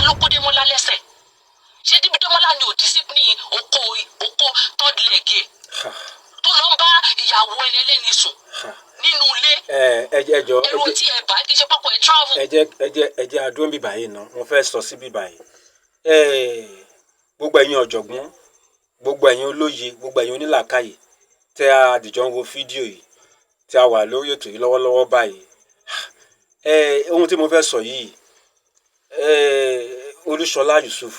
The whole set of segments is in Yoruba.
Ló kó Démọ́lá lẹ́sẹ̀. Ṣé Démọ́lá ni ò discipline oko oko third leg ẹ̀ tó lọ ń bá ìyàwó ẹni ẹlẹ́ni sùn nínú ilé? Ẹ jọ, ẹ Èrò jẹ́ tí ẹ bá kí ṣe pọ́kọ ẹ travel. Ẹ jẹ́ adúró bíbá yìí ná. Mo fẹ́ sọ sí bíbá yìí. Gbogbo ẹ̀yin ọ̀jọ̀gbọ́n, gbogbo ẹ̀yin olóye, gbogbo ẹ̀yin onílàákàyè tẹ́ a dìjọ ń wo fídíò yìí, tí a wà lórí ètò yìí lọ́wọ́lọ́wọ́ báyìí, ohun tí mo fẹ́ sọ yìí, Olúṣọlá Yusuf,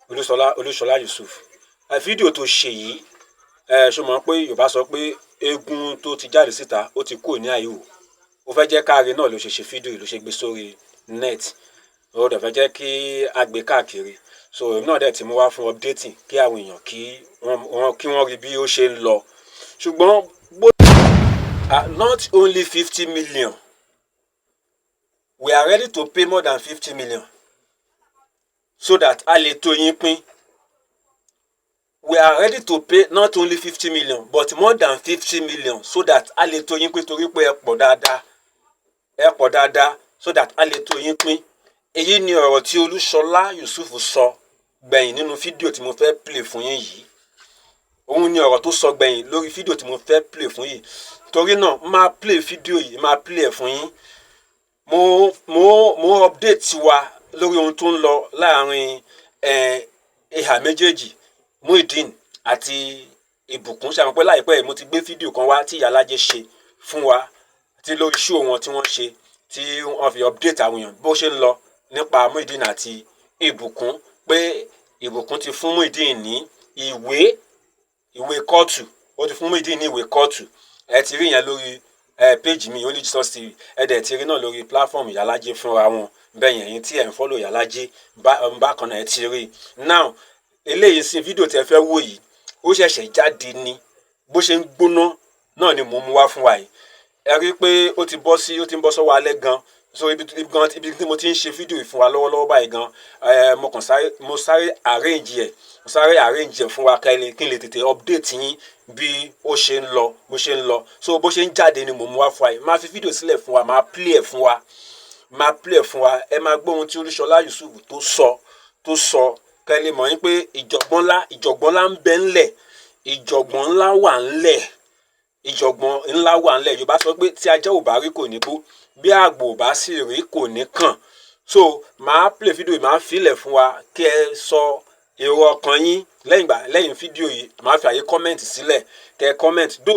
Olúṣọlá Yusuf, fídíò tó ṣe yìí, ṣó mọ̀ pé Yorùbá sọ pé eégún tó ti jáde síta, ó ti kúrò ní àìwò? Ó fẹ́ jẹ́ káre náà ló ṣe ṣe fídíò yìí, ló ṣe gbé sórí net. Ó dẹ̀ fẹ́ jẹ́ kí a gbé káàkiri. So èmi náà dẹ̀ ti mú wá fún updating, kí àwọn èèyàn kí wọ́n rí bí ó ṣe ń lọ. Ṣùgbọ́n bó not only 50 million, we are ready to pay more than 50 million so that a lè tó yín pín. We are ready to pay not only 50 million but more than 50 million so that a lè tó yín pín, torí pé ẹ pọ̀ dáadáa, ẹ pọ̀ dáadáa, so that a lè tó yín pín. Èyí ni ọ̀rọ̀ tí Olúṣọlá Yusuf sọ gbẹ̀yìn nínú fídíò tí mo fẹ́ play fún yín yìí. Òun ni ọ̀rọ̀ tó sọ gbẹ̀yìn lórí fídíò tí mo fẹ́ play fún yìí. Torí náà, máa play fídíò yìí, máa play ẹ̀ fún yín. Mo update wa lórí ohun tó ń lọ láàrin ìhà méjèèjì, Muideen àti Ìbùkún. Ṣàmì pé láìpẹ́ yìí, mo ti gbé fídíò kan wá tí Ìyálájé ṣe fún wa, tí lórí show wọn tí wọ́n ṣe, tí wọ́n fi update àwọn èèyàn bó ṣe ń lọ nípa Muideen àti Ìbùkún, pé Ìbùkún ti fún Muideen ní ìwé kóòtù. Ó ti fún Muideen ní ìwé kóòtù. Ẹ ti rí yẹn lórí page mi, Only Jesus TV. Ẹ dẹ̀ ti rí náà lórí platform Ìyálájé fúnra wọn bẹ́ẹ̀ yẹn. Ẹ̀yin tí ẹ̀ ń follow Ìyálájé bákan náà, ẹ ti rí. Now, eléyìí sí fídíò tí ẹ fẹ́ wò yìí, ó ṣẹ̀ṣẹ̀ jáde ni. Bó ṣe ń gbóná náà ni mò ń mú wá fún wa yìí. Ẹ rí i pé ó ti bọ́ sí, ó ti ń bọ́ sọ́wọ́ alẹ́ gan. So ibi gan, ibi tí mo ti ń ṣe fídíò yìí fún wa lọ́wọ́lọ́wọ́ báyìí gan, mo kàn sáré, mo sáré arrange ẹ̀, mo sáré arrange ẹ̀ fún wa kí n lè tètè update yín bí ó ṣe ń lọ, bó ṣe ń lọ. So bó ṣe ń jáde ni mò ń mú wá fún wa yìí. Máa fi fídíò sílẹ̀ fún wa, máa play ẹ̀ fún wa, máa play ẹ̀ fún wa. Ẹ máa gbọ́ ohun tí Olúṣọlá Yusuf tó sọ, kẹ́ lè mọ̀ yín pé ìjọ̀gbọ́n ńlá ń bẹ ńlẹ̀, ìjọ̀gbọ́n ńlá wà ńlẹ̀, ìjọ̀gbọ́n ńlá wà ńlẹ̀. Yorùbá sọ pé tí ajá ò bá rí, kò ní bó; bí àgbò ò bá sì rí, kò ní kàn. So màá play fídíò yìí, màá filẹ̀ fún wa kí ẹ sọ èrò ọkàn yín lẹ́yìn ìgbà, lẹ́yìn fídíò yìí. Màá fi àyè comment sílẹ̀ kẹ́ ẹ comment dó.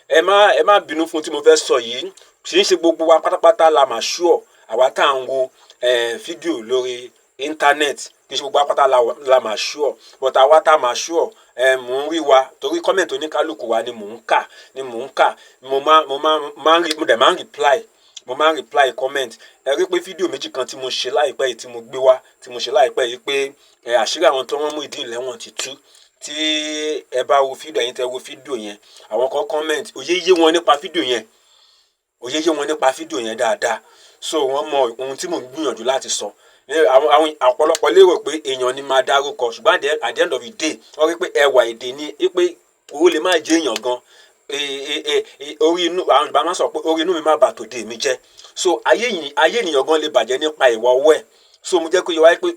Ẹ má bínú fún tí mo fẹ́ sọ yìí. Kì í ṣe gbogbo wa pátápátá la mà sure. Àwa tá à ń wo fídíò lórí internet, kì í ṣe gbogbo wa pátá la mà sure, but àwa tá a mà sure, mò ń rí wa, torí comment oníkálukú wa ni mò ń kà, ni mò ń kà. Mo máa ń rí, mo dẹ̀ máa ń reply, mo máa ń reply comment. Ẹ rí pé fídíò méjì kan tí mo ṣe láìpẹ́ yìí, tí mo gbé wá, tí mo ṣe láìpẹ́ yìí, pé àṣírí àwọn tó wọ́n Muyideen lẹ́wọ̀n ti tú. Tí ẹ bá wo fídíò yẹn, tẹ wo fídíò yẹn, àwọn kan comment, òye yé wọn nípa fídíò yẹn, òye yé wọn nípa fídíò yẹn dáadáa. So wọ́n mọ ohun tí mò ń gbìyànjú láti sọ. Àwọn ọ̀pọ̀lọpọ̀ lérò pé èèyàn ni máa dárúkọ, ṣùgbọ́n at the end of the day, wọ́n rí pé ẹwà èdè ni pé owó lè má jẹ́ èèyàn gan. Orí inú, àwọn Yorùbá máa sọ pé orí inú mi má bà tòde mi jẹ́. So ayé ènìyàn gan lè bàjẹ́ nípa ìwà ọwọ́ ẹ̀. So mo jẹ́ kó yẹ wáyé pé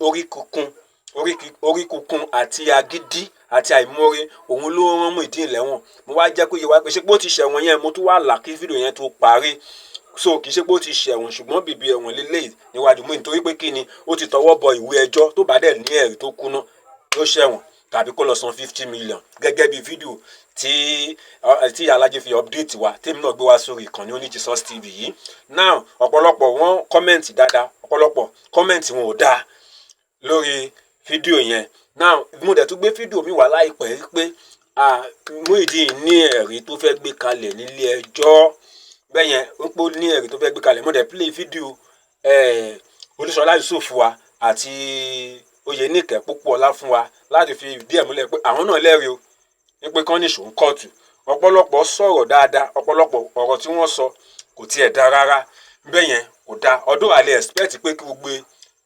orí kunkun àti agídí àti àìmoore, òun ló rán Muyideen lẹ́wọ̀n. Mo wá jẹ́ kó yẹ wáyé pé ṣé pé ó ti ṣẹ̀wọ̀n yẹn, mo tún wá là kí fídíò yẹn tó parí. So kì í ṣe pé ó ti ṣẹ̀wọ̀n, ṣùgbọ́n bìbí ẹ̀wọ̀n lélẹ́yìí níwájú mú, nítorí pé kí ni, ó ti tọwọ́ bọ ìwé ẹjọ́. Tó bá dẹ̀ ní ẹ̀rí tó kúná, yóò ṣẹ̀wọ̀n tàbí kó lọ san 50 million, gẹ́gẹ́ bí fídíò tí Alájẹ fi update wa, tèmi náà gbé wá sórí ìkànnì Only Jesus TV yìí. Now, ọ̀pọ̀lọpọ̀ wọ́n comment dáadáa, ọ̀pọ̀lọpọ̀ comment wọn ò dáa lórí fídíò yẹn. Now, mo dẹ̀ tún gbé fídíò mi wá láìpẹ́ pé Muyideen ní ẹ̀rí tó fẹ́ gbé kalẹ̀ nílé ẹjọ́ bẹ́ẹ̀ yẹn, ó pé ó ní ẹ̀rí tó fẹ́ gbé kalẹ̀. Mo dẹ̀ play fídíò Olúṣọlá Yusuf wa àti Oyèníkẹ́ Pópóọlá fún wa láti fi ìdí ẹ̀ múlẹ̀ pé àwọn náà lẹ́rìí o, ní pé kán nìṣó ń kóòtù. Ọ̀pọ̀lọpọ̀ sọ̀rọ̀ dáadáa, ọ̀pọ̀lọpọ̀ ọ̀rọ̀ tí wọ́n sọ kò tiẹ̀ dáa rárá bẹ́ẹ̀ yẹn, kò dáa. Ọdún àlẹ́ expect pé kí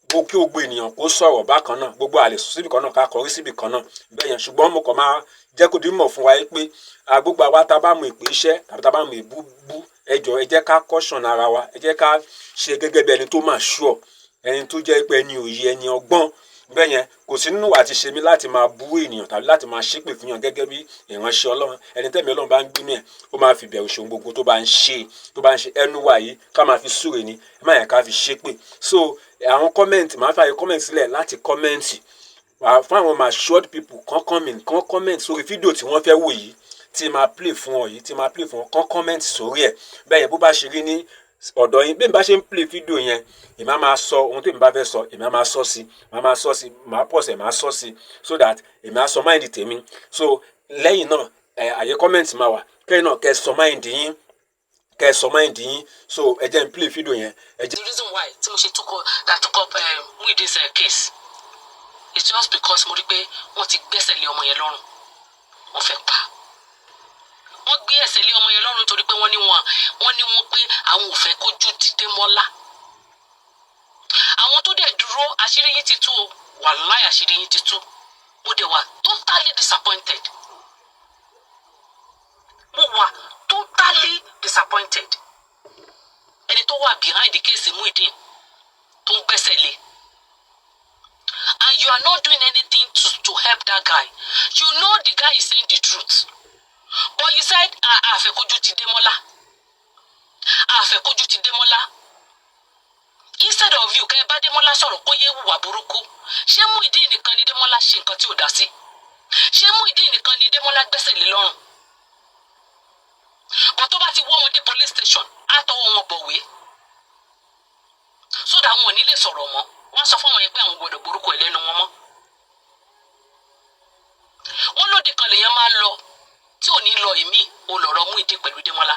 gbogbo ènìyàn kó sọ̀rọ̀ bákan náà, gbogbo àlè sùn síbì kan náà, ká kọrí síbì kan náà bẹ́ẹ̀ yẹn. Ṣùgbọ́n mo kàn máa jẹ́ kó di mọ̀ fún wa pé gbogbo àwa tá a bá mọ ìpè iṣẹ́ tàbí tá a bá mọ ìbú bú, ẹ jọ̀ọ́, ẹ jẹ́ ká caution ara wa. Ẹ jẹ́ ká ṣe gẹ́gẹ́ bí ẹni tó máa sure. Ẹni tó jẹ́ pé ẹni òye, ẹni ọgbọ́n bẹ́ẹ̀ yẹn, kò sí nínú àti ṣe mí láti máa bú ènìyàn tàbí láti máa ṣépè fún yàn gẹ́gẹ́ bí ìránṣẹ́ Ọlọ́run. Ẹni tẹ́mi Ọlọ́run bá ń gbínú ẹ̀, ó máa fi bẹ̀rù ṣòun gbogbo tó bá ń ṣe, tó bá ń ṣe. Ẹnu wa yìí, ká máa fi súre ni, ẹ má yẹn ká fi ṣépè. So àwọn comment, máa fààyè comment sílẹ̀ láti comment fún àwọn matured people kan, comment kan, comment sórí fídíò tí wọ́n fẹ́ wò yìí, tí máa play fún ọ yìí, tí máa play fún ọ, kàn comment sórí ẹ̀ bẹ́ẹ̀ yẹn, bó bá ṣe rí ní ọ̀dọ̀ yín. Bí n bá ṣe ń play fídíò yẹn, èmi á máa sọ ohun tí èmi bá fẹ́ sọ, èmi á máa sọ sí, màá máa sọ sí, màá pọ̀ sẹ̀, màá sọ sí, so that èmi á sọ mind tèmi. So lẹ́yìn náà, ẹ̀ àyè comment máa wà, kẹ́yìn náà kẹ́ sọ mind yín, kẹ́ sọ mind yín. So ẹ jẹ́ n play fídíò yẹn, ẹ jẹ́. The reason why tí mo ṣe took up that took up Muideen's case is just because mo rí pé wọ́n ti gbẹ́sẹ̀ lé ọmọ yẹn lọ́rùn, wọ́n fẹ́ pa. Wọ́n gbé ẹsẹ̀ lé ọmọ yẹn lọ́rùn nítorí pé wọ́n ní wọn pé àwọn ò fẹ́ kójú ti Démọ́lá. Àwọn tó dẹ̀ dúró, àṣírí yín ti tú o. Wàláì, àṣírí yín ti tú. Mo dẹ̀ wà totally disappointed. Mo wà totally disappointed. Ẹni tó wà behind the case Muideen tó ń gbẹ́sẹ̀ lé, and you are not doing anything to help that guy. You know the guy is saying the truth, but you said, àfẹ́kójú ti Démọ́lá, àfẹ́kójú ti Démọ́lá. Instead of you kẹ́ ẹ bá Démọ́lá sọ̀rọ̀ kó yé hùwà burúkú. Ṣé Muyideen nìkan ni Démọ́lá ṣe nǹkan tí ò dá sí? Ṣé Muyideen nìkan ni Démọ́lá gbẹ́sẹ̀ lé lọ́rùn? But tó bá ti wọ́ wọn dé police station, á tọwọ́ wọn bọ̀wé so that wọn ò ní lè sọ̀rọ̀ mọ́. Wọ́n sọ fún àwọn yẹn pé àwọn gbọ́dọ̀ gborúkọ ẹ̀ lẹ́nu wọn mọ́. Wọ́n lóde kan lèèyàn máa ń lọ tí ò ní lọ ìmí ò lọ̀rọ̀ Muyideen pẹ̀lú Démọ́lá.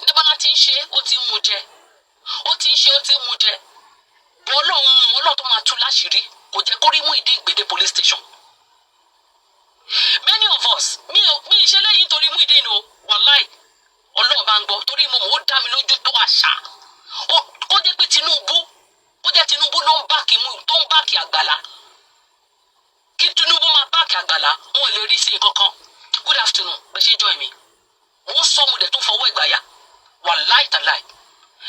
Démọ́lá ti ń ṣe, ó ti ń mú jẹ, ó ti ń ṣe, ó ti ń mú jẹ bọ́. Ọlọ́run mú, Ọlọ́run tó máa tú láṣìírí, kò jẹ́ kó rí Muyideen gbèdé police station. Many of us, mi ò mi ì ṣe lẹ́yìn torí Muyideen o. Wàláì, Ọlọ́run bá ń gbọ́, torí mo mọ̀, ó dá mi lójú tó àṣà kó jẹ́ pé Tinubu, kó jẹ́ Tinubu ló ń back mú, tó ń back Àgbàlá, kí Tinubu máa back Àgbàlá, wọn ò lè rí sí nǹkan kan. Good afternoon. Bẹ́ẹ̀ ṣe join mi, mo ń sọ, mo dẹ̀ tún fọwọ́ ìgbàyà. Wàláì tàláì,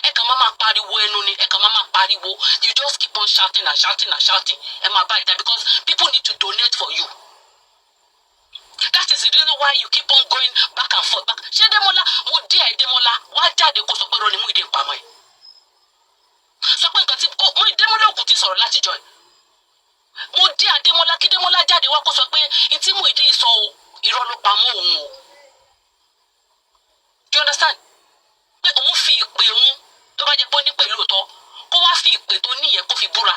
ẹ kàn máa máa pariwo ẹnu ni, ẹ kàn máa máa pariwo. You just keep on shouting and shouting and shouting. Ẹ máa bá ìta because people need to donate for you. That is the reason why you keep on going back and forth, back. Ṣé Démọ́lá, mo dé ẹ, Démọ́lá wá jáde kó sọ pé rọ ni Muyideen pamọ́ ẹ, sọ pé nǹkan tí mo Démọ́lá òkú ti sọ̀rọ̀ láti jọ ẹ. Mo dé Adémọ́lá, kí Démọ́lá jáde wá kó sọ pé n tí Muyideen sọ o, irọ́ ló pamọ́ òun o. Do you understand? Pé òun fi ìpè òun, tó bá jẹ́ pé ó ní pẹ̀lú òótọ́, kó wá fi ìpè tó níyẹn kó fi búra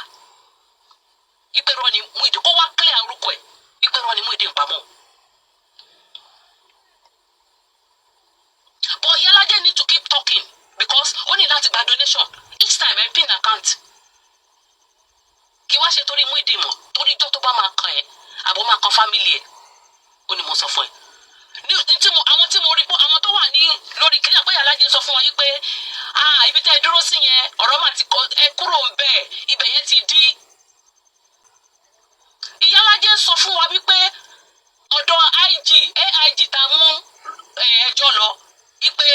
ìpè rọ ni Muyideen, kó wá clear orúkọ ẹ̀, ìpè rọ ni Muyideen pamọ́. But Iyalaje need to keep talking because ó ní láti gba donation each time ẹ pin account. Kí wá ṣe torí Muyideen mọ̀, torí ijọ́ tó bá máa kàn ẹ́ àbọ̀ máa kan family ẹ̀, ó ní mo sọ fún ẹ ní tí mo, àwọn tí mo rí pé àwọn tó wà ní lórí kíní àpé Iyalaje sọ fún wọn yìí pé, ah, ibi tẹ́ ẹ dúró sí yẹn, ọ̀rọ̀ mà ti kọ, ẹ kúrò ń bẹ̀, ibẹ̀ yẹn ti dí. Ìyálájé sọ fún wa wípé ọ̀dọ̀ IG, AIG ta mú ẹjọ́ lọ, wípé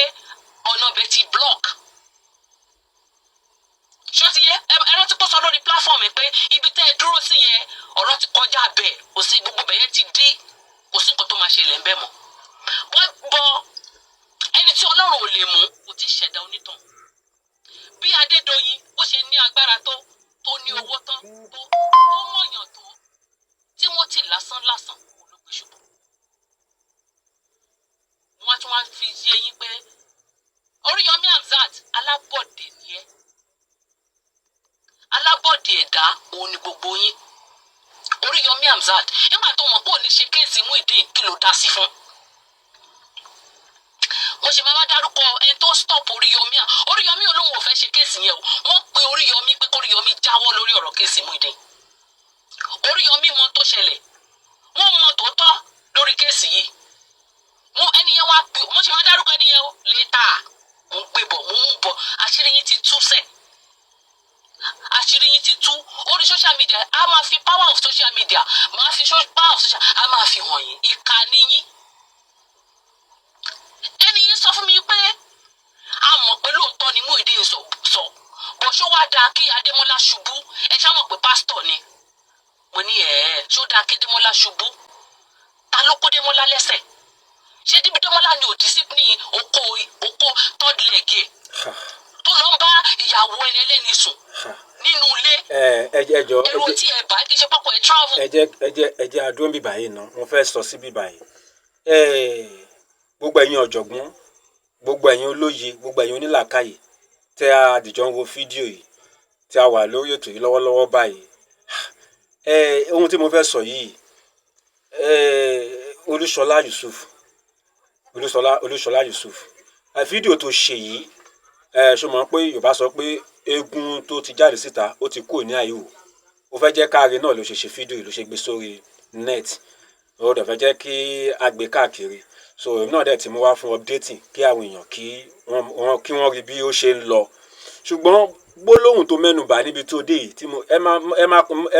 ọ̀nà ibẹ̀ ti block. Ṣó ti yé ẹ? Rántí pé ó sọ lórí platform pé ibi tẹ́ ẹ dúró sí yẹn, ọ̀rọ̀ ti kọjá bẹ̀, kò sí, gbogbo bẹ̀ yẹn ti dí, kò sí nǹkan tó máa ṣẹlẹ̀ ń bẹ̀ mọ́. Bọ́ ẹni tí Ọlọ́run ò lè mú kò tí ì ṣẹ̀dá onítàn. Bí Adédoyin bó ṣe ní agbára tó ní owó tán, tó mọ̀yàn tó, Timothy lásán lásán kò ló gbé ṣubú. Wọ́n tún wá fi yé yín pé Oríyọmí Hamzat, alábọ̀dé ni ẹ́, alábọ̀dé ẹ̀dá òun ni gbogbo yín. Oríyọmí Hamzat, nígbà tó mọ̀ pé òní ṣe case Muyideen, kí ló dá sí fún? Mo ṣe máa bá dárúkọ ẹni tó stop Oríyọmí. À, Oríyọmí olóhùn ò fẹ́ ṣe case yẹn o. Wọ́n pe Oríyọmí pé kóríyọmí jáwọ́ lórí ọ̀rọ̀ case Muyideen. Oríyọmí mọ tó ṣẹlẹ̀, wọ́n mọ tòótọ́ lórí case yìí. Mo ẹni yẹn wá pè, mo ṣe máa dárúkọ ẹni yẹn o later. Mo ń gbé bọ̀, mo ń bọ̀. Àṣírí yín ti tú sẹ̀, àṣírí yín ti tú orí social media. A máa fi power of social media, máa fi power of social, a máa fi hàn yín. Ìkà ni yín. Ẹni yín sọ fún mi pé a mọ̀ pé lóòótọ́ ni Muyideen sọ bọ̀, ṣó wá dáa. dáa kí Adémọ́lá ṣubú? Ẹ ṣá mọ̀ pé pásítọ̀ ni. Mo ní ẹ̀ ẹ́, ṣó dáa kí Adémọ́lá ṣubú? Ta ló kó Démọ́lá lẹ́sẹ̀? Ṣé Démọ́lá ni ò discipline oko oko third leg ẹ̀ tó lọ ń bá ìyàwó ẹni ẹlẹ́ni sùn nínú ilé? Ẹ ẹ jọ, ẹ Ẹ̀rù jẹ́ tí ẹ bá kí ṣe pọ́kọ̀ ẹ travel. Ẹ jẹ́ adúró bíbà yìí ná. Mo fẹ́ sọ sí bíbà yìí. Ẹ gbogbo ẹ̀yin ọ̀jọ̀gbọ́n, gbogbo ẹ̀yin olóye, gbogbo ẹ̀yin onílàákàyè tẹ́ a dìjọ ń wo fídíò yìí, tí a wà lórí ètò yìí lọ́wọ́lọ́wọ́ báyìí, ẹ ohun tí mo fẹ́ sọ yìí, ẹ Olúṣọlá Yusuf, Olúṣọlá Yusuf, ẹ fídíò tó ṣe yìí, ẹ ṣó mọ̀ pé Yorùbá sọ pé eégún tó ti jáde síta, ó ti kúrò ní àìwò. Ó fẹ́ jẹ́ káre náà ló ṣe ṣe fídíò yìí, ló ṣe gbé sórí net. Ó dẹ̀ fẹ́ jẹ́ kí a gbé káàkiri. So èmi náà dẹ̀ ti mú wá fún updating, kí àwọn èèyàn kí wọ́n rí bí ó ṣe ń lọ. Ṣùgbọ́n gbólóhùn tó mẹ́nu bà níbi tó dé yìí tí mo ẹ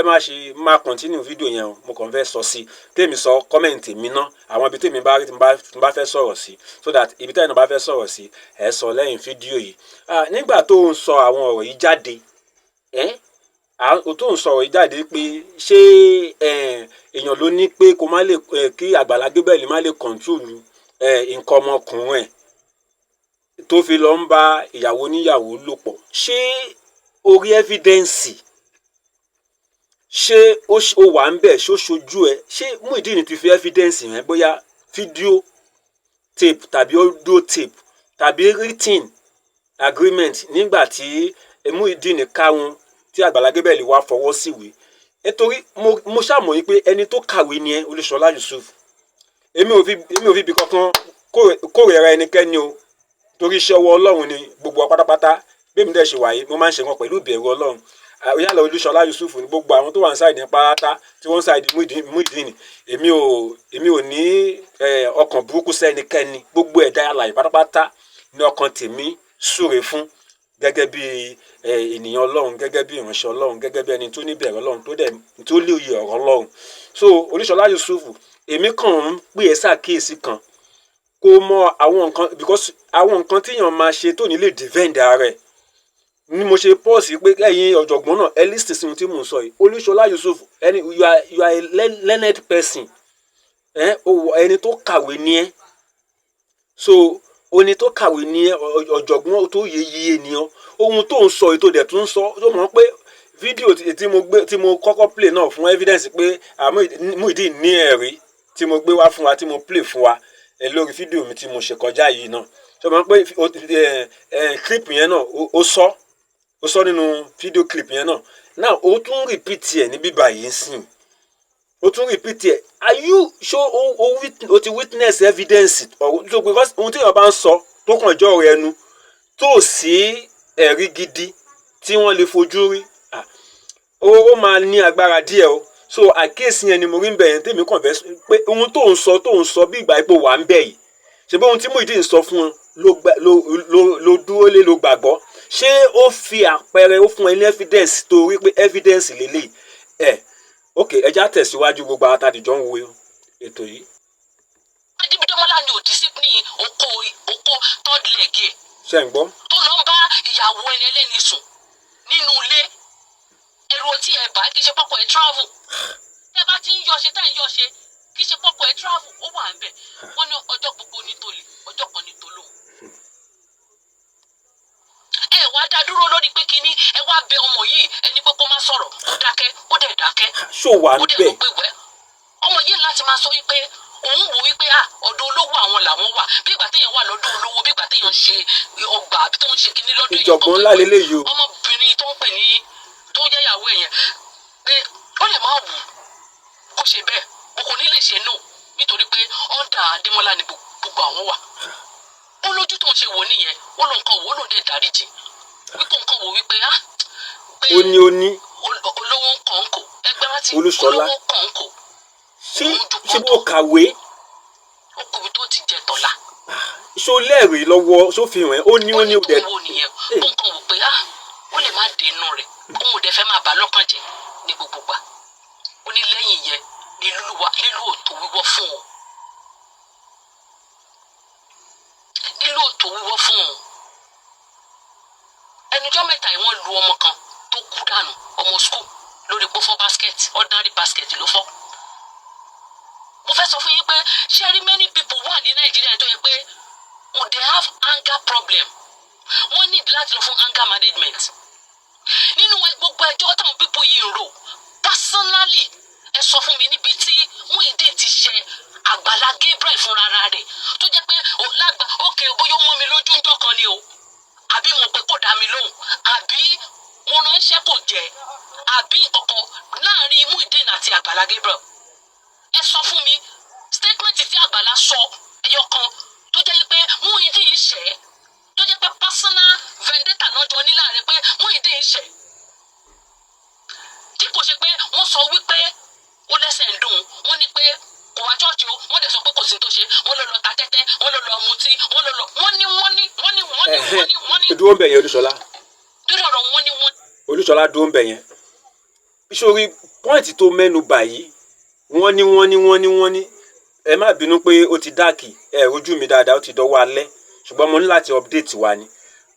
má ṣe má continue fídíò yẹn o. Mo kàn fẹ́ sọ sí tèmi, sọ comment mi ná, àwọn ibi tèmi bá rí tí mo bá fẹ́ sọ̀rọ̀ sí, so that ibi tẹ́yìn náà bá fẹ́ sọ̀rọ̀ sí, ẹ sọ lẹ́yìn fídíò yìí. Ah, nígbà tó ń sọ àwọn ọ̀rọ̀ yìí jáde, ẹ́ tó ń sọ̀rọ̀ yìí jáde pé ṣé èèyàn ló ní pé kó má lè kí Àgbàlá Gabriel má lè control nǹkan ọmọkùnrin ẹ̀ tó fi lọ ń bá ìyàwó oníyàwó lò pọ̀? Ṣé o rí evidence? Ṣé ó wà ń bẹ̀? Ṣó ṣojú ẹ? Ṣé Muyideen ti fi evidence yẹn, bóyá fídíò tape tàbí audio tape tàbí written agreement, nígbà tí Muyideen ká wọn, tí Àgbàlá Gabriel wá fọwọ́ síwèé? Nítorí mo ṣàmọ̀ yín pé ẹni tó kàwé ni ẹ, Olúṣọlá Yusuf. Èmi ò fi ibi kankan kórìíra ẹnikẹ́ni o, torí iṣẹ́ ọwọ́ Ọlọ́run ni gbogbo wa pátápátá. Bí èmi dẹ̀ ṣe wà yìí, mo máa ń ṣe wọn pẹ̀lú ìbẹ̀rù Ọlọ́run. Yálà Olúṣọlá Yusuf ní gbogbo àwọn tó wà ní side ní pátá tí wọ́n ń side Muyideen, èmi ò ní ọkàn burúkú sẹ́nikẹ́ni. Gbogbo ẹ̀dá alààyè pátápátá ní ọkàn tèmi súre fún, gẹ́gẹ́ bí ènìyàn Ọlọ́run, gẹ́gẹ́ bí ìránṣẹ́ Ọlọ́run, gẹ́gẹ́ bí ẹni tó ní ìbẹ̀rù Ọlọ́run, tó dẹ̀ tó lóye ọ̀rọ̀ Ọlọ́run. So Olúṣọlá Yusuf, èmi kàn ń pè é ṣàkíyèsí kan kó mọ àwọn nǹkan, because àwọn nǹkan tíyàn máa ṣe tó ní lè defend ara ẹ̀ ni mo ṣe pause pé ẹ̀yin ọ̀jọ̀gbọ́n náà, ẹ listen sí ohun tí mò ń sọ yìí. Olúṣọlá Yusuf, ẹni you are a learned person. Ẹ ẹni tó kàwé ni ẹ. So oní tó kàwé ní ẹ, ọ̀jọ̀gbọ́n tó yẹ yíyé ni ọ. Ohun tó ń sọ ètò dẹ̀ tún ń sọ tó mọ̀ pé fídíò tí mo gbé, tí mo kọ́kọ́ play náà fún evidence pé Muyideen ní ẹ̀rí tí mo gbé wá fún wa, tí mo play fún wa lórí fídíò mi tí mo ṣe kọjá yìí náà, ṣe mọ̀ pé clip yẹn náà, ó sọ nínú fídíò clip yẹn náà. Now ó tún repeat ẹ̀ ní bíbá yìí sìn, ó tún repeat ẹ̀. Are you sure o ti witness evidence or so? Because ohun tí èèyàn bá ń sọ tó kàn jọ ọ̀rọ̀ ẹnu tó sí ẹ̀rí gidi tí wọ́n lè fojú rí, ó máa ní agbára díẹ̀ o. So àkíyèsí yẹn ni mo rí ń bẹ̀ yẹn. Tèmi kàn fẹ́ pé ohun tó ń sọ bí ìgbà ipò wà ń bẹ̀ yìí, ṣe bí ohun tí Muyideen sọ fún ọ ló dúró lé, ló gbàgbọ́. Ṣé ó fi àpẹẹrẹ, ó fún ẹ ní evidence tó rí pé evidence lélẹ̀ ẹ? Ok, ẹ já tẹ̀síwájú, gbogbo àwọn àtàdìjọ́ ń wo ètò yìí. Adébídọ́mọ́lá ni ò discipline oko oko third leg ẹ̀ Ṣe ń gbọ́? tó lọ ń bá ìyàwó ẹni ẹlẹ́ni sùn nínú ilé. Ẹ̀rù tí ẹ bá kì í ṣe pọ́kọ̀ ẹ travel. Tẹ́ bá ti ń yọ ṣe, tẹ́ ń yọ ṣe, kì í ṣe pọ́kọ̀ ẹ travel, ó wà ń bẹ̀. Wọ́n ní ọjọ́ gbogbo ní tolè, ọjọ́ kan ní tolóhùn. Ẹ wá dá dúró lórí pé kínní, ẹ wá bẹ ọmọ yìí, ẹni pé kó má sọ̀rọ̀, ó dákẹ́, ó dẹ̀ dákẹ́. Ṣó wà ń Ó dẹ̀ bẹ̀? rò pé wẹ́ ọmọ yìí láti máa sọ wípé òun wò wípé à ọ̀dọ̀ olówó àwọn làwọn wà, bí ìgbà téèyàn wà lọ́dọ̀ olówó, bí ìgbà téèyàn ṣe ọgbà àbí tó ń ṣe kinní lọ́dọ̀ èèyàn Ìjọ̀gbọ̀n kan ńlá pé leléyìí o. Ọmọbìnrin tó ń pè ní tó ń jẹ́ ìyàwó ẹ̀ yẹn, pé ó lè má wù kó ṣe bẹ́ẹ̀, o kò ní lè ṣe no, nítorí pé under Adémọ́lá ni gbogbo àwọn wà. Ó lójú tó ń ṣe wò nìyẹn. Ó lóun kan wò ó, lóun dẹ̀ dáríjì wípé òun kan wò wípé ah pé Ó ní olówó ń kàn ń kò ẹgbẹ́ rántí. Olúṣọlá. Olówó kàn ń kò. Ṣé bó kàwé? Ó kùbi tó ti jẹ tọ̀la. Ṣó lẹ́rìí lọ́wọ́? Ṣó fi hàn ẹ́? Ó ní ó ó dẹ̀ wò nìyẹn. Ó ń kàn wò pé ah ó lè má dénú rẹ̀, òun ò dẹ̀ fẹ́ máa bà lọ́kàn jẹ́ ní gbogbo gbà. Ó ní lẹ́yìn yẹn ní lílù òtò wíwọ́ fún òun, lílù òtò wíwọ́ fún òun. Ẹnujọ́ mẹ́ta yìí, wọ́n lu ọmọ kan. kú dànù, ọmọ school, lórí pé ó fọ́ basket, ordinary basket ló fọ́. Mo fẹ́ sọ fún yín pé ṣé rí, many people wà ní Nàìjíríà tó yẹ pé they have anger problem. Wọ́n need láti lọ fún anger management. Nínú gbogbo ẹjọ́ táwọn people yìí ń rò, personally, ẹ sọ fún mi níbi tí Muyideen ti ṣe Àgbàlá Gabriel fúnra rẹ̀, tó jẹ́ pé ó lágbà ókè, bóyá ó mọ́ mi lójú ńjọ́ kan ni o, àbí mo pé kò dá mi lóhùn, àbí mo ránṣẹ́ kò jẹ́, àbí nǹkankan láàrin Muyideen àti Àgbàlá Gabriel. Ẹ sọ fún mi statement tí Àgbàlá sọ ẹyọ kan tó jẹ́ pé Muyideen ṣẹ̀, tó jẹ́ pé personal vendetta náà jọ ní láàrin, pé Muyideen ṣẹ̀, tí kò ṣe pé wọ́n sọ wípé ó lẹ́sẹ̀ ń dùn. Wọ́n ní pé kò wá church o, wọ́n dẹ̀ sọ pé kò sí tó ṣe, wọ́n lọ lọ ta tẹ́tẹ́, wọ́n lọ lọ mutí, wọ́n lọ lọ, wọ́n ní, wọ́n ní, wọ́n ní, wọ́n ní, wọ́n ní, wọ́n ní. Dúró ń bẹ̀ yẹn, Olúṣọlá. Lórí ọ̀rọ̀ wọ́n ní wọ́n. Olúṣọlá, dúró ń bẹ̀ yẹn. Sórí point tó mẹ́nu bà yìí, wọ́n ní, wọ́n ní, wọ́n ní, wọ́n ní, ẹ má bínú pé ó ti dark, ẹ rojú mi dáadáa, ó ti dọwọ́ alẹ́, ṣùgbọ́n mo ní láti update wa ni.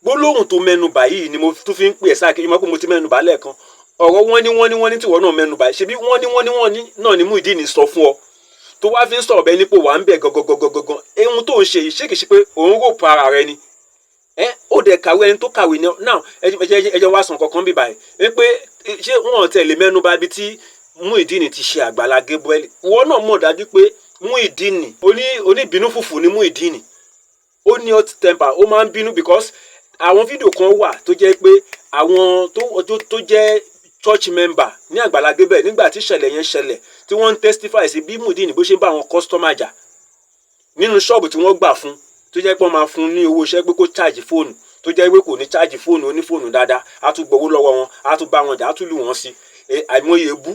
Gbólóhùn tó mẹ́nu bà yìí ni mo tún fi ń pè ẹ́ sáà kí mo pé mo ti mẹ́nu bà lẹ́ẹ̀kan. Ọ̀rọ̀ wọ́n ní, wọ́n ní, wọ́n ní tí wọ́n náà mẹ́nu bà yìí, ṣebí wọ́n ní, wọ́n ní, wọ́n ní náà ni Muyideen sọ fún ọ tó wá fi ń sọ̀rọ̀ bẹ́ẹ̀ nípò wà ń bẹ̀ gangan. Ehun tó ń ṣe yìí, ṣé kìí ṣe pé òun rò pa ara rẹ ni? Ẹ ó dẹ̀ kàwé, ẹni tó kàwé ni. Now, ẹ jẹ́ wá sàn kankan bí báyìí wípé ṣé wọ́n tẹ̀lé mẹ́nu bà ibi tí Muyideen ti ṣe Àgbàlá Gabriel? Ìwọ náà mọ̀ dájú pé Muyideen oníbínú fùfù ni Muyideen. Ó ní hot temper, ó máa ń bínú, because àwọn fídíò kan wà tó jẹ́ pé àwọn tó jẹ́ church member ní Àgbàlá Gabriel nígbà tí ìṣẹ̀lẹ̀ yẹn ṣẹlẹ̀, tí wọ́n ń testify sí bí Muyideen bó ṣe ń bá àwọn customer jà nínú ṣọ́ọ̀bù tí wọ́n gbà fún, tó jẹ́ pé wọ́n máa fún ní owó iṣẹ́ pé kó charge fóònù, tó jẹ́ pé kò ní charge fóònù onífóònù dáadáa, á tún gbowó lọ́wọ́ wọn, á tún bá wọn jà, á tún lù wọ́n sí àìmọye ebú.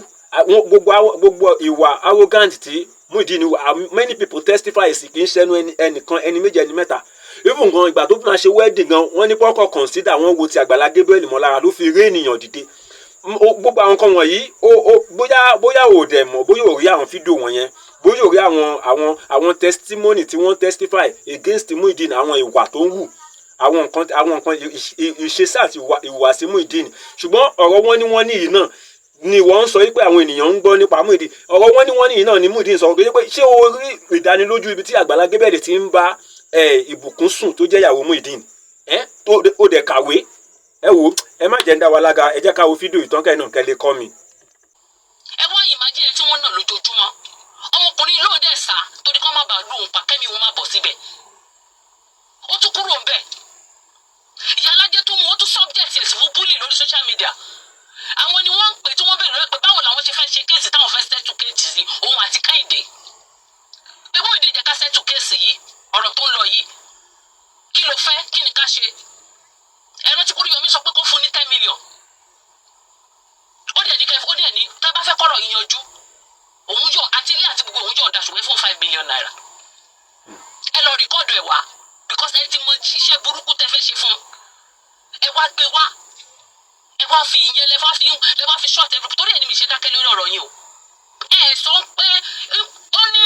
Gbogbo ìwà arrogant tí Muyideen, many people testify sí, kì í ṣẹnu ẹnìkan, ẹni méjì, ẹni mẹ́ta. Even gan, ìgbà tó máa ṣe wedding gan, wọ́n ní kọ́kọ́ consider, wọ́n wo ti Àgbàlá Gabriel mọ́ lára ló fi rí ènìyàn dìde. Gbogbo àwọn nǹkan wọ̀nyí, ó bóyá ò dẹ̀ mọ̀, bóyá ò rí àwọn fídíò wọ̀nyẹn, bóyá ò rí àwọn testimony tí wọ́n testify against Muyideen, àwọn ìwà tó ń wù, àwọn nǹkan ìṣesí àti ìhùwàsí Muyideen. Ṣùgbọ́n ọ̀rọ̀ wọn ní wọ́n ní yìí náà ni wọ́n ń sọ wípé àwọn ènìyàn ń gbọ́ nípa Muyideen. Ọ̀rọ̀ wọn ní wọ́n ní yìí náà ni Muyideen sọ pé ṣé o rí ìdánilójú ibi tí Àgbàlá Gabriel ti ń bá Ìbùkún sùn, tó jẹ́ ìyàwó Muyideen? Tó ó dẹ̀ kàwé. Ẹ wò, ẹ má jẹ́ ń dá wa lága, ẹ jẹ́ ká wo fídíò ìtàn kẹ́ náà kẹ́ lè kọ́ mi. Ẹ wá imagine ẹ tí wọ́n nà lójoojúmọ́, ọmọkùnrin lóun dẹ̀ sá torí kọ́ má bàa lù ú pa, kẹ́mi òun má bọ̀ síbẹ̀. Ó tún kúrò ń bẹ̀. Ìyá alájẹ tó mú ó tún subject ẹ̀ sí fún bully lórí social media. Àwọn ni wọ́n ń pè tí wọ́n bẹ̀rẹ̀ lọ́wọ́ pé báwo làwọn ṣe fẹ́ ṣe case, táwọn fẹ́ settle case sí òun àti Kẹ́hìndé, pé Muyideen, jẹ́ ká settle case yìí, ọ̀rọ̀ tó ń lọ yìí, kí ló fẹ́, kí ni ká ṣe? Ẹ rántí Kúríyọmí sọ pé kó fún ní 10 million. Ó dẹ̀ ní kẹ́, ó dẹ̀ ní tẹ́ bá fẹ́ kọ́rọ̀ yìí yanjú, òun yọ àti ilé àti gbogbo, òun yọ̀ ọ̀dà, ṣùgbọ́n fún ₦5 million, ẹ lọ record ẹ̀ wá, because ẹ ti mọ iṣẹ́ burúkú tẹ́ fẹ́ ṣe fún un. Ẹ wá gbé wá, ẹ wá fi ìyẹn lẹ wá fi short every, torí ẹ ní mi ṣe dákẹ́ lórí ọ̀rọ̀ yìí o. Ẹ sọ pé ó ní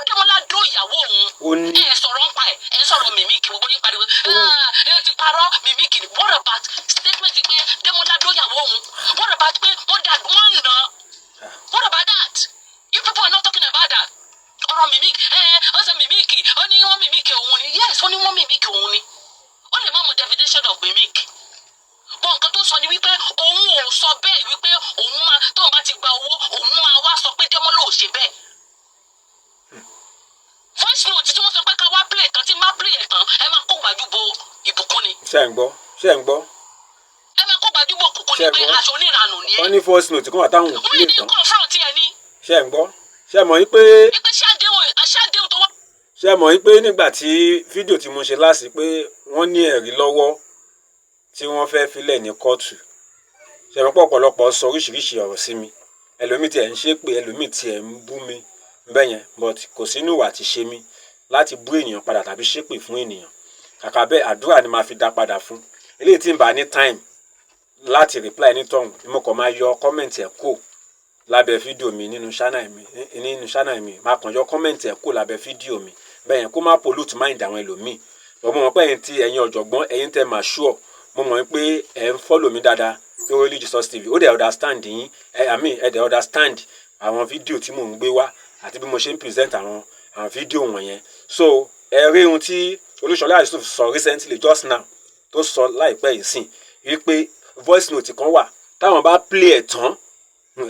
Dẹ́mọ́lá dó ìyàwó Ó òun. ní. Ẹ sọ̀rọ̀ ń pa ẹ, ẹ sọ̀rọ̀ mimic, gbogbo yín pariwo, "Ah, ẹ ti parọ́ mimic ni." What about statement pé Dẹ́mọ́lá dó ìyàwó òun? What about pé wọ́n dà wọ́n nà? What about that? You people are not talking about that. Ọ̀rọ̀ mimic, ẹ ó sọ mimic, ó ní wọ́n mimic òun ni. Yes, ó ní wọ́n mimic òun ni. Ó lè má mọ definition of mimic bọ́n. Nǹkan tó sọ ni wípé òun ò sọ bẹ́ẹ̀, wípé òun máa tóun bá ti gba owó, òun máa wá sọ pé Dẹ́mọ́lá ò ṣe bẹ́ẹ̀. Voice note tí wọ́n sọ pé ká wá play tán, tí má play ẹ̀ tán, ẹ máa kó gbàdúgbò Ìbùkún ni. Ṣé ń gbọ́? Ṣé ń gbọ́? Ẹ máa kó gbàdúgbò òkùnkùn ni Ṣé pé gbọ́? aṣọ oníranù ni ẹ. Wọ́n ní voice note kan wà táwọn ò Wọ́n play ní tán. Confront ẹ ní. Ṣé ń gbọ́? Ṣé mọ̀ wípé Wípé ṣé àdéhùn tó wá. Ṣé mọ̀ wípé nígbà tí fídíò tí mo ṣe láàsì pé wọ́n ní ẹ̀rí lọ́wọ́ tí wọ́n fẹ́ filẹ̀ ní kóòtù, ṣe mọ̀ pé ọ̀pọ̀lọpọ̀ sọ oríṣiríṣi ọ̀rọ̀ sí mi? Ẹlòmíì tiẹ̀ ń ṣépè, ẹlòmíì tiẹ̀ ń bú mi bẹ́ẹ̀ yẹn, but kò sínú ìwà àti ṣe mi láti bú ènìyàn padà tàbí ṣépè fún ènìyàn. Kàkà bẹ́ẹ̀, àdúrà ni màá fi dá padà fún. Eléyìí tí ń bá ní time láti reply ní tọ̀hún, mo kàn máa yọ comment ẹ̀ kó lábẹ́ fídíò mi nínú channel mi. Máa kàn yọ comment ẹ̀ kó lábẹ́ fídíò mi bẹ́ẹ̀ yẹn, kó má pollute mind àwọn ẹlòmíì. But mo mọ̀ pé ẹ̀yin tí ẹ̀yin ọ̀jọ̀gbọ́n, ẹ̀yin tẹ́ máa sure, mo mọ̀ pé ẹ̀ ń follow mi dáadáa. Lórí Holy Jesus TV, ó dẹ̀ understand yín ẹ, I mean, ẹ dẹ̀ understand àwọn fídíò tí mò ń gbé wá àti bí mo ṣe ń present àwọn fídíò wọ̀nyẹn. So ẹ rí ohun tí Olúṣọlá Yusuf sọ recently, just now, tó sọ láìpẹ́ yìí sìn wípé voice note kan wà táwọn bá play ẹ̀ tán,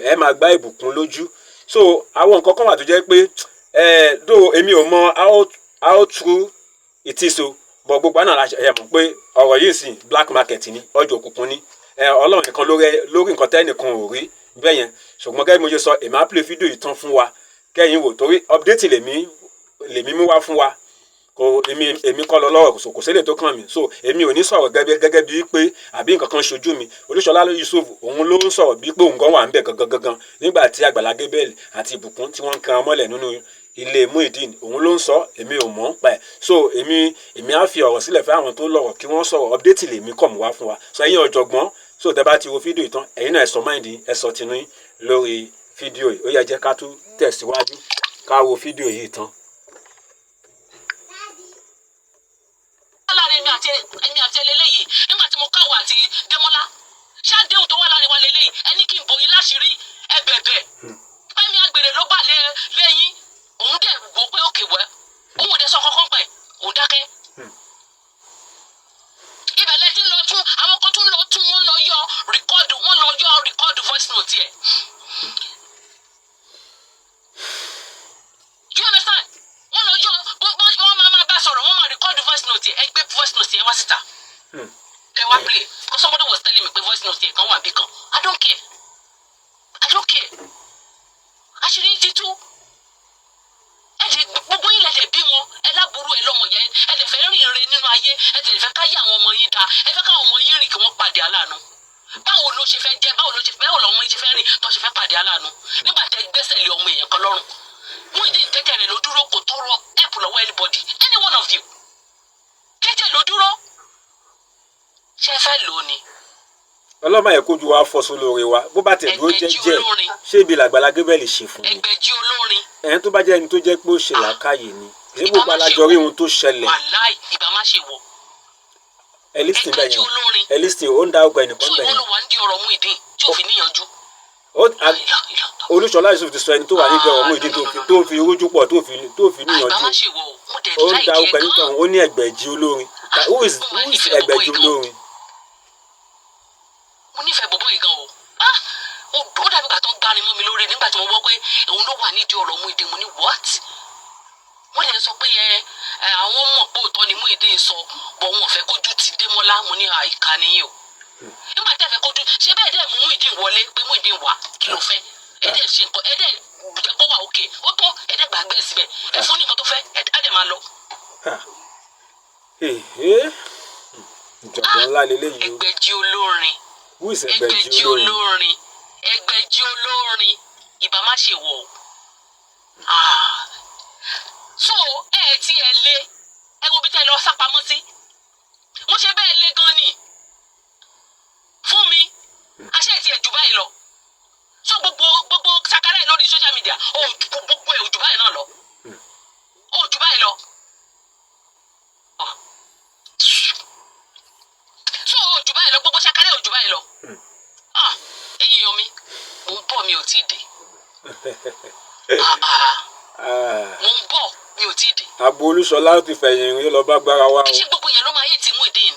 ẹ máa gbá ìbùkún lójú. So àwọn nǹkan kan wà tó jẹ́ pé ẹ dó, èmi ò mọ how true it is o, but gbogbo àná la ẹ mọ̀ pé ọ̀rọ̀ yìí sìn, black market ni, ọjọ́ òkùnkùn ni. Ẹ Ọlọ́run nìkan lórí lórí nǹkan tẹ́nìkan ò rí bẹ́ẹ̀ yẹn. Ṣùgbọ́n gẹ́gẹ́ bí mo ṣe sọ, èmi á play fídíò yìí tán fún wa kẹ́yìn wò, torí update lèmi mú wá fún wa. Kò èmi kọ́ lọ lọ́rọ̀, kò sílẹ̀ tó kàn mí. So èmi ò ní sọ̀rọ̀ gẹ́gẹ́ bíi pé àbí nǹkan kan ṣojú mi. Olúṣọlá Yusuf, òun ló ń sọ̀rọ̀ bíi pé òun gan wà ń bẹ̀ gangan gangan nígbà tí Àgbàlá Gabriel àti Ìbùkún tí wọ́n ń kan mọ́lẹ̀ nínú ilé Muyideen. Òun ló ń sọ, èmi ò mọ̀ ń pa ẹ̀. So èmi á fi ọ̀rọ̀ sílẹ̀ fún àwọn tó lọ́rọ̀ kí wọ́n sọ̀rọ̀. Update lèmi kọ̀ mú wá fún wa. So ẹ̀yin ọ̀jọ̀gbọ́n, so tẹ́ bá ti wo fídíò yìí tán, ẹ̀yin náà ẹ sọ mind yín, ẹ sọ tinú yín lórí fídíò yìí. Ó yẹ jẹ́ ká tún tẹ̀síwájú, ká wo fídíò yìí tán. Láàrin èmi àti ẹlẹ́lẹ́yìí, nígbà tí mo káwọ́ àti Démọ́lá, ṣé àdéhùn tó wà láàrin wa lélẹ́yìí? Ẹni kí n bò yín láṣìírí, ẹ bẹ̀bẹ̀. Fẹ́mi Agbèrè ló bà lé lẹ́yìn, òun dẹ̀ wò pé òkè wẹ́, òun ò dẹ̀ sọ kankan pẹ̀, òun dákẹ́. Ibẹ̀ lẹ ti ń lọ tún àwọn kan tún lọ tún wọ́n lọ yọ record, wọ́n lọ yọ record voice note yẹ. Do you understand? Wọ́n lọ yọ, wọ́n máa bá sọ̀rọ̀, wọ́n máa record voice note yẹ. Ẹ gbé voice note yẹn wá síta, kẹ wá play, because somebody was telling me pé voice note yẹn kan wà bí kan. I don't care, I don't care. Àṣírí yín ti tú. Ẹ lè gbogbo yín lẹ lè bí wọn, ẹ láburú, ẹ lọmọ yẹn, ẹ lè fẹ́ rìn re nínú ayé, ẹ lè fẹ́ káyé àwọn ọmọ yín da, ẹ fẹ́ káwọn ọmọ yín rìn kí wọ́n pàdé aláàánú. Báwo ló ṣe fẹ́ jẹ́? Báwo ló ṣe, báwo làwọn ọmọ yín ṣe fẹ́ rìn tó ṣe fẹ́ pàdé aláàánú nígbà tẹ gbẹ́sẹ̀ lé ọmọ èèyàn kan lọ́rùn? Muyideen tẹ́tẹ́ rẹ̀ ló dúró, kò tọrọ help lọ́wọ́ anybody, any one of you. Tẹ́tẹ́ ló dúró. Ṣé ẹ fẹ́ lò ó ni? Ọlọ́mọ yẹn kójú wa fọ́ sólóore wa, bó bá tẹ̀ dúró Ẹgbẹ̀jì jẹ́jẹ́. Olórin. Ṣé ibi làgbàlá Gabriel ṣe fún mi? Ẹgbẹ̀jì olórin. Ẹ̀yìn tó bá jẹ́ ẹni tó jẹ́ pé ó ṣe làákàyè ni, ṣé Ìbá gbogbo má ṣe alájọ rí wọ. ohun tó ṣẹlẹ̀? Wàláì, ìbá má ṣe wọ. Ẹ listen bẹ́ẹ̀ Ẹgbẹ̀jì yẹn. olórin. Ẹ listen, ó ń dá ọgbà ẹnìkan So bẹ́ẹ̀ ìwọ yẹn. ló wà ń di ọ̀rọ̀ Muyideen tí ò fi níyanjú. Olúṣọlá Yusuf ti sọ ẹni tó wà nídìí ọ̀rọ̀ Muyideen tó fi rújú pọ̀, tó fi Ìbá níyanjú. má ṣe wọ o, mo dẹ̀ Ó ń dá like ọgbà ẹ ẹni gan. tó, ó ní ẹgbẹ̀jì olórin. Who is ẹgbẹ̀jì olórin? Mo nífẹ̀ẹ́ bọ̀bọ̀ yìí gan o. Ah, ó dàbí ìgbà tó ń gbani mọ́ mi lórí nígbà tí mo gbọ́ pé òun ló wà nídìí ọ̀rọ̀ Muyideen. Mo ní what? Wọ́n lè sọ pé ẹ àwọn mọ̀ pé òótọ́ ni Muyideen sọ bọ̀, wọn ò fẹ́ kójú ti Démọ́lá. Mo ní àìka nìyí o. Nígbà tí ẹ fẹ́ kójú ṣé bẹ́ẹ̀ dẹ̀ mú Muyideen wọlé pé Muyideen wà, kí ló fẹ́? Ẹ dẹ̀ ṣe nǹkan, ẹ dẹ̀ jẹ́ kó wà òkè, ó tán, ẹ dẹ̀ gbàgbé ẹ̀ síbẹ̀, ẹ fún ní nǹkan tó fẹ́, ẹ dẹ̀ máa lọ. Ìjọ̀gbọ́n ńlá leléyìí o. Ẹgbẹ̀jì olórin. Who is ẹgbẹ̀jì Ẹgbẹ̀jì olórin? olórin, ẹgbẹ̀jì olórin, ìbá má ṣe wọ̀ o. Ah. So ẹ tí ẹ lé, ẹ wo bí tẹ́ lọ sápamọ́ sí. Mo ṣe bẹ́ẹ̀ lé gan ni fún mi, àṣẹ tí ẹ jù báyìí lọ. So gbogbo sakara ẹ lórí social media, ó gbogbo ẹ ò jù báyìí náà lọ, ó jù báyìí lọ. Ah. So ó jù báyìí lọ, gbogbo sakara ẹ ò jù báyìí lọ. Ah, ẹ̀yin èèyàn mi, mò ń bọ̀, mi ò tí ì dé. Ah, ah. Ah, Mò ń bọ̀, mi ò tí ì dé. Agbo Olúṣọlá ti fẹ̀yìn rìn lọ bá gbára wa Kì o. í ṣe gbogbo yẹn ló máa yé ti Muyideen.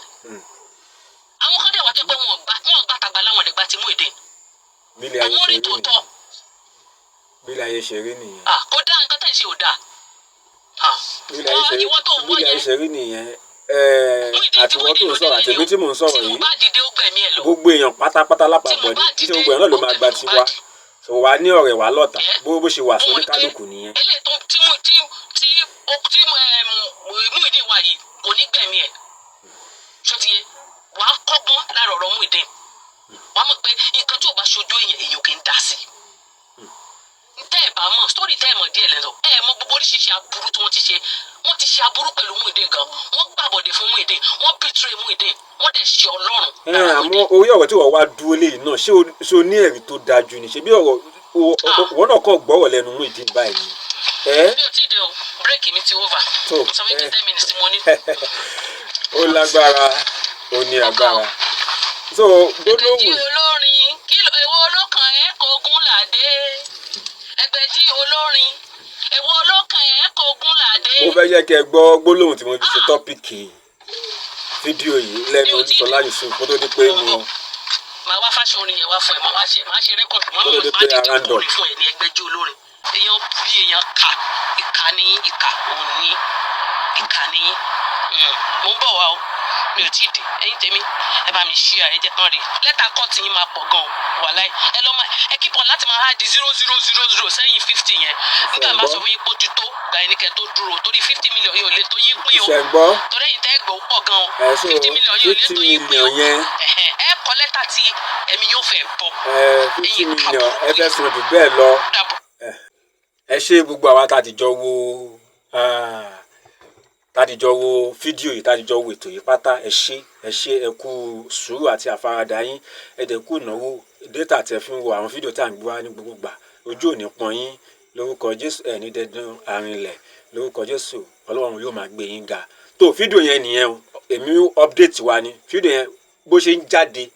Àwọn kan dẹ̀ wá tó pé wọn gbà tàgbà láwọn ẹ̀dẹ̀gbà ti Muyideen. Bílẹ̀ ayé Àwọn ṣe rí rí tòótọ́. nìyẹn, bílẹ̀ ayé ṣe rí nìyẹn. Ah, kò dáa, nǹkan tẹ̀ ń ṣe ò dáa. Ah, Bílẹ̀ ayé ṣe rí, ìwọ tó ń wọ́ bílẹ̀ ayé yẹn ṣe rí nìyẹn. Ẹ̀ẹ́, Muyideen tí àtiwọ́ tó Muyideen ń ló sọ̀rọ̀ délé àtẹ̀mí ni o. tí mò ń sọ̀rọ̀ Tí yìí, Mohbad dé, ó gbẹ̀mí ẹ̀ lọ. Gbogbo èèyàn pátápátá Tí lápapọ̀ ni Mohbad tí dé, gbogbo èèyàn náà ló ó máa gba gbẹ̀mí tiwa. Mohbad. So wà á ní ọ̀rẹ́, wà á lọ́ta, Ẹ́. bó ṣe wà Mo mọ̀ pé sóníkálùkù nìyẹn. Eléyìí tó tí mú tí tí tí Muyideen wà yìí kò ní gbẹ̀mí ẹ̀. Ṣó ti yé? Wàá kọ́gbọ́n lára ọ̀rọ̀ Muyideen, wàá mọ̀ pé nǹkan tí ò bá ṣojú èèyàn, èèyàn kì í dá sí i. Tẹ́ ẹ̀ bá mọ̀ story, tẹ́ ẹ̀ mọ̀ díẹ̀ lẹ́sọ̀, ẹ̀ mọ̀ gbogbo oríṣiríṣi aburú tí wọ́n ti ṣe. Wọ́n ti ṣe aburú pẹ̀lú Muyideen gan, wọ́n gbàbọ̀dé fún Muyideen, wọ́n betray Muyideen, wọ́n dẹ̀ ṣe Ọlọ́run Ẹ lára àmọ́ Muyideen. Orí ọ̀rọ̀ tí wọ́n wá dúró léyìí náà, ṣé o ní ẹ̀rí tó dájú ni? Ṣé bí ọ̀rọ̀ wọ́n náà kọ́ gbọ́rọ̀ lẹ́nu Muyideen báyìí ni? Ẹ́. Mi ò tí ì dé o, break mi ti over. Tó, Mo sọ fún ẹ. 10 minutes tí mo ní. Ó lágbára, ó ní agbára. So Ẹgbẹ̀jì gbólóhùn olórin, kí èwo ló kàn ẹ́ kógún làdé? Ẹgbẹ̀jì olórin, èwo ló kàn ẹ́ kógún làdé? Mo fẹ́ jẹ́ kẹ́ ẹ gbọ́ gbólóhùn tí mo fi ṣe topic fídíò yìí lẹ́nu Mi ò tí ì Olúṣọlá dé. Yusuf kó tó di pé mo Màá wá fáṣọ orin yẹn wá fún ẹ, màá ṣe record, màá kó tó di màá pé dìde ara ń dọ̀. kọrin fún ẹ ní ẹgbẹ̀jì olórin. Èèyàn bí èèyàn kà, ìkà ní, ìkà òun ní, ìkà ní. Mo ń bọ̀ wá o, mi ò tí ì dé. Ẹ̀yin tèmi, ẹ bá mi share, ẹ jẹ́ kán rí lẹ́tà kọ́ọ̀tì yín máa pọ̀ gan-an. Wàláì, ẹ lọ́ máa ẹ keep on láti máa add zero zero zero zero sẹ́yìn 50 yẹn. Nígbà máa sọ fún yín pé ó ti tó gbà yín ní kẹ́ tó dúró, torí 50 million yìí ò lè tó yín pín o. Ṣe ń gbọ́? Torí ẹ̀yin tẹ́ gbọ́ pọ̀ gan-an. Ẹ so 50 million yìí ò lè 50 tó yín pín o. million yẹn. Ẹ̀hẹ̀n, ẹ kọ lẹ́tà tí ẹ̀mí yóò fẹ́ bọ̀. Ẹ 50 Ẹ̀yin million, ẹ kàbùkù fẹ́ san jù bẹ́ẹ̀ lọ. Dàbọ̀. Ẹ ṣe gbogbo àwa tá a ti jọ wo, tá a ti jọ wo fídíò yìí, tá a ti jọ wo ètò yìí pátá, ẹ ṣé, ẹ ṣé, ẹ kú sùúrù àti àfaradà yín, ẹ dẹ̀ kú ìnáwó data tẹ́ fi ń wo àwọn fídíò tá à ń gbé wá ní gbogbo gbà. Ojú ò ní pọ́n yín lórúkọ Jésù, ẹ ní dẹ́dún àrinlẹ̀ lórúkọ Jésù. Ọlọ́run yóò máa gbé yín ga. Tó fídíò yẹn nìyẹn o. Èmi update wa ni fídíò yẹn, bó ṣe ń jáde,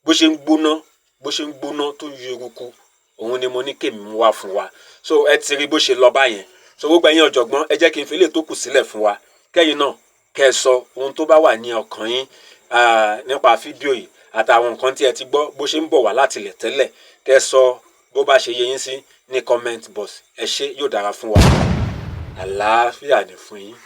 bó ṣe ń gbóná, bó ṣe ń gbóná tó yọ eruku, òun ni mo ní kémi mú wá fún wa. So ẹ ti rí bó ṣe lọ báyẹn. So gbogbo ẹ̀yin ọ̀jọ̀gbọ́n, ẹ jẹ́ kí n fi lè tó kù sílẹ̀ fún wa, kẹ́yìn náà kẹ́ ẹ sọ ohun tó bá wà ní ọkàn yín nípa fídíò yìí àtàwọn nǹkan tí ẹ ti gbọ́ bó ṣe ń bọ̀ wá láti ilẹ̀ tẹ́lẹ̀. Kẹ́ ẹ sọ bó bá ṣe yé yín sí ní comment box. Ẹ ṣé, yóò dára fún wa. Àlàáfíà ní fún yín.